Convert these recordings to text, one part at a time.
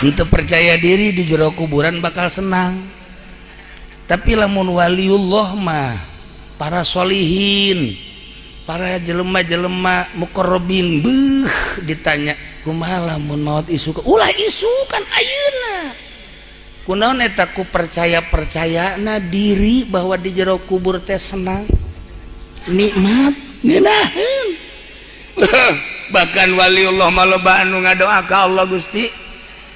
Untuk percaya diri di jero kuburan bakal senang. Tapi lamun waliullah mah, para solihin, para jelema-jelema muqarrabin, beuh, ditanya kumaha lamun maot isuk, ulah isukan, ayeuna. Kunaon eta? Ku percaya-percayana diri bahwa di jero kubur teh senang, nikmat, ngeunaheun. Bahkan waliullah mah loba anu ngadoa ka Allah, "Gusti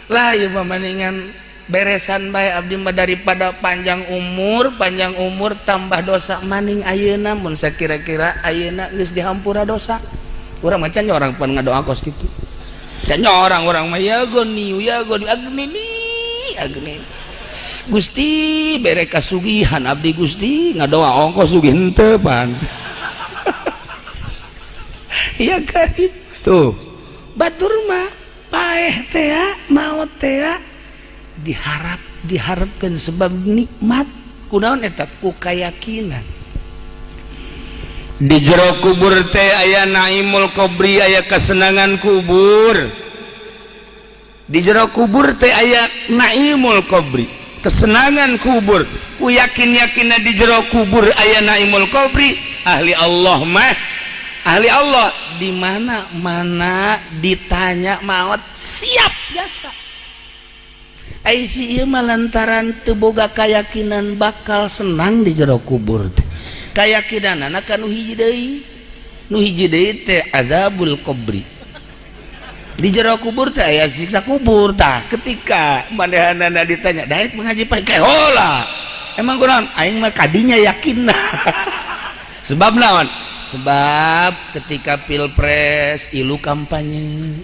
lah, ieu mah mendingan beresan bae abdi mah daripada panjang umur, panjang umur tambah dosa. Maning ayeuna mun sakira-kira ayeuna geus dihampura dosa." Urang mah can orang pan ngadoa kos kitu, can orang. Urang mah ya goni, ya goni, agnini, agni, Gusti, bere kasugihan abdi, Gusti. Ngadoa ongkos sugih henteu pan. Ya karib tuh, batur mah paeh teh, maot teh diharap, diharapkan sebab nikmat. Kunaon eta? Ku kayakinan di jero kubur teh aya naimul qobri, aya kesenangan kubur. Di jero kubur teh aya naimul qobri, kesenangan kubur. Ku yakin yakinna di jero kubur aya naimul qobri, ahli Allah mah, ahli Allah di mana mana ditanya maut siap biasa. Ai si ieu mah lantaran teu boga keyakinan bakal senang di jero kubur teh. Keyakinanana ka nu hiji deui, nu hiji deui teh azabul qabri, di jero kubur teh aya siksa kubur. Tah, ketika manehanana ditanya, "Daek mengaji pae?" "Hola, emang kunaon? Aing mah kadinya yakin." Sebab naon? Sebab ketika pilpres ilu kampanye,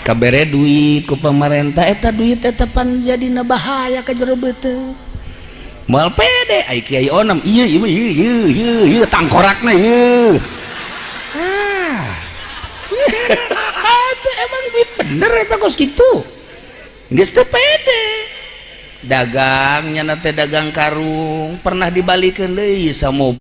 kabere duit ku pemerintah. Eta duit eta pan jadina bahaya ka jero beuteung. Moal pede ai Kiai Onam. Ieu ieu ieu ieu ieu ieu tangkorakna ieu. Ah, itu emang duit bener eta kos kitu. Geus teu pede dagangnya teh, dagang karung pernah dibalikeun deui sama